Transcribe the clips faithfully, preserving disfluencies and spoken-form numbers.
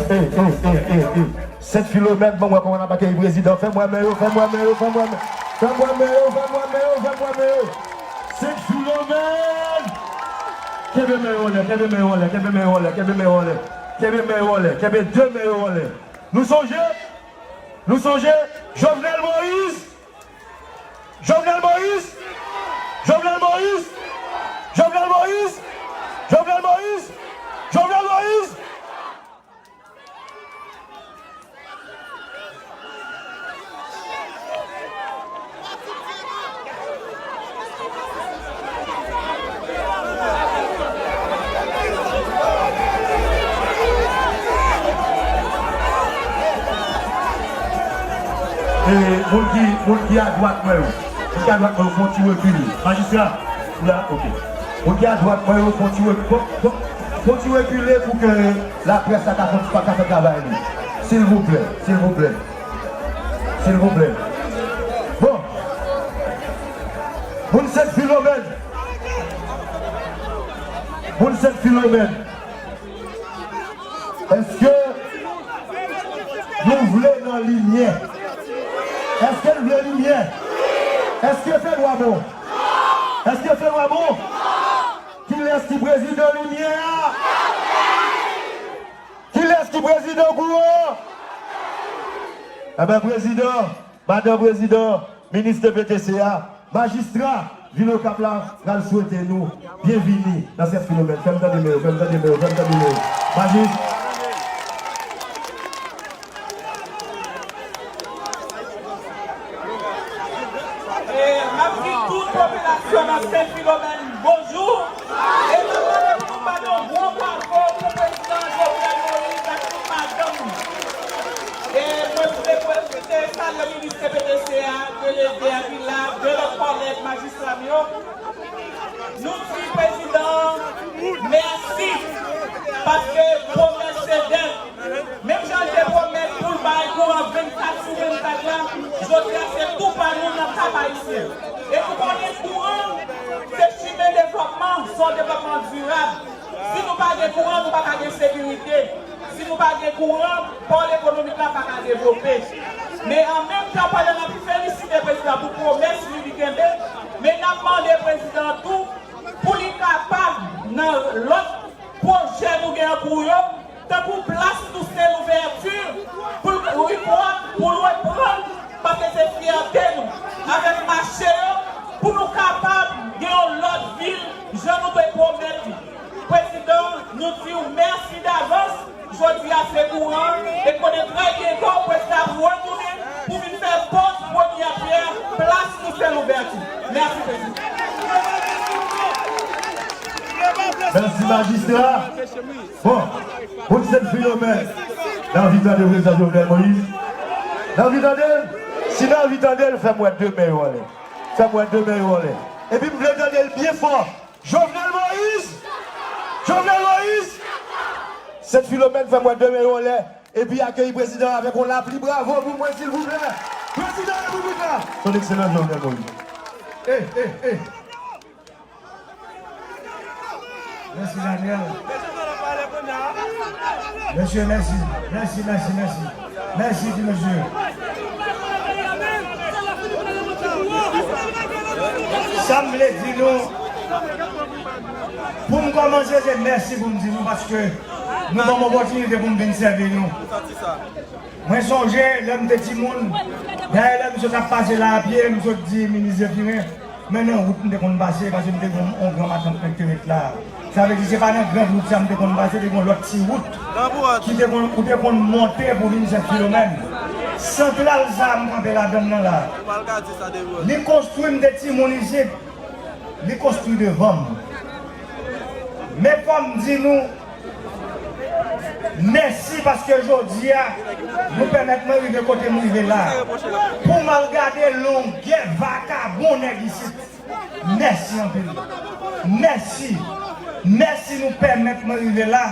Ey, ey, ey, ey, ey. Sent Filomèn, ban m wè kòman n ap akeyi prezidan. Fè m wè men yo, fè m wè men yo, fè m wè men yo. Fè m wè men yo, fè m wè men yo, fè m wè men yo. Sent Filomèn! Kenbe men yo anlè, kenbe men yo anlè, kenbe men yo anlè, kenbe men yo anlè. Kenbe men yo anlè, kenbe de men yo anlè. Nou sonje? Nou sonje? Jovenel Moïse! Jovenel Moïse! Jovenel Moïse! Jovenel Moïse! Jovenel Moïse! Jovenel Moïse! E, moun ki, moun ki adwat mwen yo, moun ki adwat mwen yo, fè yon ti rekile. Majistra, ou la? Ok. Moun ki adwat mwen yo, fè yon ti re-, fè, fè, fè yon ti rekile pou ke laprès la ka fè, ka fè travay li. Silvouplè, silvouplè. Silvouplè. Bon. Moun Sent Filomèn. Moun Sent Filomèn. Èske nou vle nan limyè? Èske n vle limyè? Èske fènwa bon? Èske fènwa bon? Kilès ki prezidan limyè a? Kilès ki prezidan kouran? Enben, prezidan, madan prezidan, minis T P T C a, majistra vil Okap la pral swete nou byenvini nan Sent Filomèn. Fè m tande men yo, fè m tande men yo, fè m tande men yo. Majis. E, m ap di tout popilasyon nan Sent Filomèn bonjou. E m ap mande pou nou bat yon gwo bravo pou prezidan Jovenel Moïse ak tout madanm li. E mwen vle pwofite salye minis T P T C a, delege a ki la, de lòt kòlèg majistra m yo. Nou di prezidan mèsi, paske pwomès se dèt. Menm jan l te pwomèt pou l bay kouran vennkat sou vennkat la, jodi a se tou pa nou nan Kap Ayisyen. E nou konnen kouran se chimen de Kouran, nou pa ka gen sekirite. Si nou pa gen kouran, pòl ekonomik la pa ka devlope. Men an menm tan, pandan n ap felisite prezidan pou pwomès li, li kenbe, men n ap mande prezidan an tou pou li kapab, nan lòt pwojè nou gen an kou yo, tankou plas nou se louvèti, pou l reprann, pou l reprann, paske se fyète nou, avèk mache yo, pou nou kapab gen yon lòt vil, jan nou te pwomèt li. Prezidan, nou di w mèsi davans. Jodi a se kouran, e konnen trè byento prezidan ap retounen pou vin fè pòz premyè pyè plas Michel Louverture. Mèsi, prezidan. Mèsi, majistra. Bon, moun Sent Filomèn, n anvi tande prezidan Jovenel Moïse. N anvi tande l? Si n anvi tande l, fè m wè de men yo anlè. Fè m wè de men yo anlè. Epi m vle tande l byen fò. Jovenel Moïse! Jovenel Moïse! Sent Filomèn, fè m wè de men yo anlè. Epi akeyi prezidan an avèk yon lapli bravo pou mwen, silvouplè. Prezidan repiblik la, Son Ekselans Jovenel Moïse. Hey, hey, hey. Mèsi, Daniel. Mesye, mèsi. Mèsi, mèsi, mèsi. Mèsi, ti mesye. Sa m vle di nou, pou m kòmanse, se mèsi pou m di nou, paske nou ban m opòtinite pou m vin sèvi nou. Mwen sonje lè m te timoun, dayè lè m sot ap pase la a pye, m sot di minis Zephirin, men nan wout m te konn pase, paske m te gen yon gran matant mwen ki te ret la a. Sa vle di se pa nan gran wout sa m te konn pase, te gen yon lòt ti wout ki te konn, ou te konn monte pou vin Sent Filomèn. Santral sa a m kanpe ladan l nan la a, li konstwi, m te timoun isit, li konstwi devan m. Men fò m di nou, mèsi paske jodi a, nou pèmèt mwen rive kote m rive la. Pou m al gade longè vakabon nèg isit. Mèsi anpil. Mèsi. Mèsi nou pèmèt mwen rive la.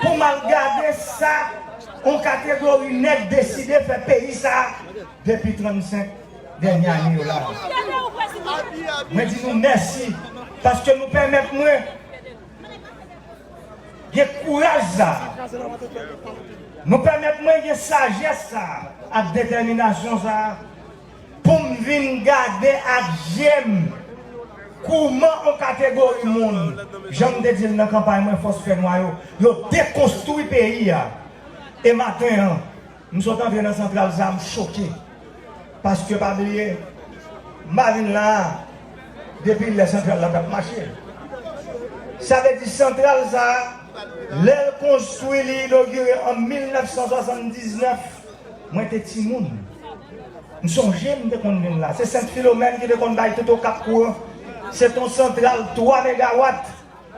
Pou m al gade sa yon kategori nèg deside fè peyi sa a depi trannsenk dènye ane yo la. Mwen di nou mèsi paske nou pèmèt mwen gen kouraj sa a. Nou pèmèt mwen gen sajès sa a ak detèminasyon sa a pou m vin gade ak je m kouman yon kategori moun, jan m te di l nan kanpay mwen, fòs fènwa yo, yo dekonstwi peyi a. E maten an, m sot antre nan santral sa a, m choke. Paske pa bliye, m pa vin la a depi lè santral la t ap mache. Sa vle di santral sa a, lè l konstwi, li inogire an mil nèf san swasanndiznèf, mwen te timoun. M sonje m te konn vin la. Se Sent Filomèn ki te konn bay tout Okap kouran. Se t on santral twa megawat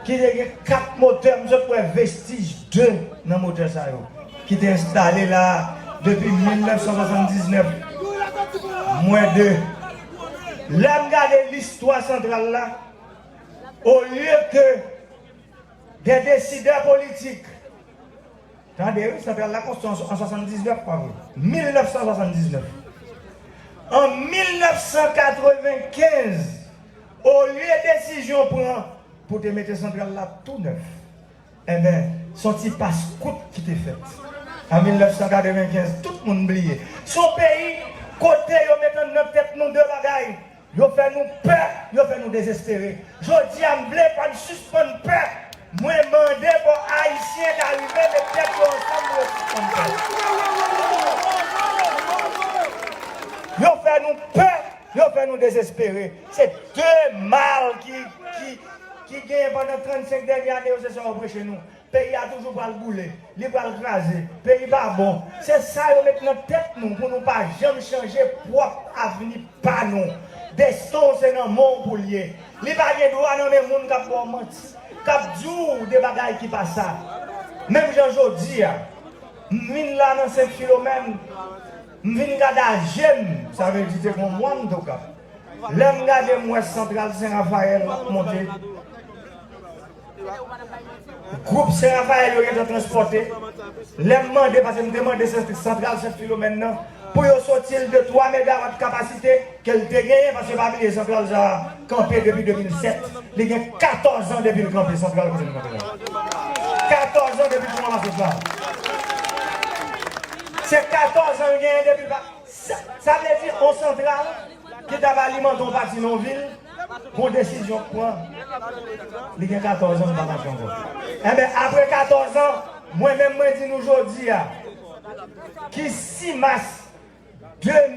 ki te gen kat motè, m sot wè vestij de nan motè sa yo, ki te enstale la a depi mil nèf san swasanndiznèf. Mwen de. Lè m gade listwa santral la, olye ke de desidè politik, tande wi, santral la konstwi an, an swasanndiznèf, pa vre? Mil nèf san swasanndiznèf. An mil nèf san katrevenkenz, olye desizyon pran pou te mete santral la tou nèf, enben, s on ti pas kout ki te fèt. An mil nèf san katrevenkenz, tout moun bliye. S on peyi kote yo met nan tèt nou de bagay. Yo fè nou pè, yo fè nou dezespere. Jodi a, m vle pa n sispann pè. Mwen mande pou Ayisyen ka rive met tèt yo ansanm pou yo sispann pè. Yo fè nou pè, yo fè nou dezespere. Se de mal ki, ki, ki genyen pandan trannsenk dènye ane yo, se sa yo preche nou. Peyi a toujou pral boule, li pral kraze, peyi pa bon. Se sa yo met nan tèt nou pou nou pa janm chanje pwòp avni pa nou. Desten w se nan men w pou l ye. Li pa gen dwa nan men moun k ap ba w manti, k ap di w de bagay ki pa sa. Menm jan jodi a, m vin la nan Sent Filomèn, m vin gade a je m, sa vle di te gon mwa m te Okap. Lè m gade m wè santral Sen Rafayèl ap monte. Gwoup Sen Rafayèl yo gentan transpòte. Lè m mande, paske m te mande santral Sent Filomèn nan pou yo soti l de twa megawat kapasite ke l te genyen, paske pa bliye santral sa a kanpe depi de mil sèt. Li gen katòz an depi l kanpe, santral kote l kanpe la. an depi l pran masaj la. Se katòz an l genyen depi l pa. Sa, sa vle di, yon santral ki t ap alimante yon pati nan yon vil, gon desizyon k pran, li gen katòz an, li pa mache ankò. Enben, apre katòz an, mwen menm, mwen di nou jodi a, ki sis mas de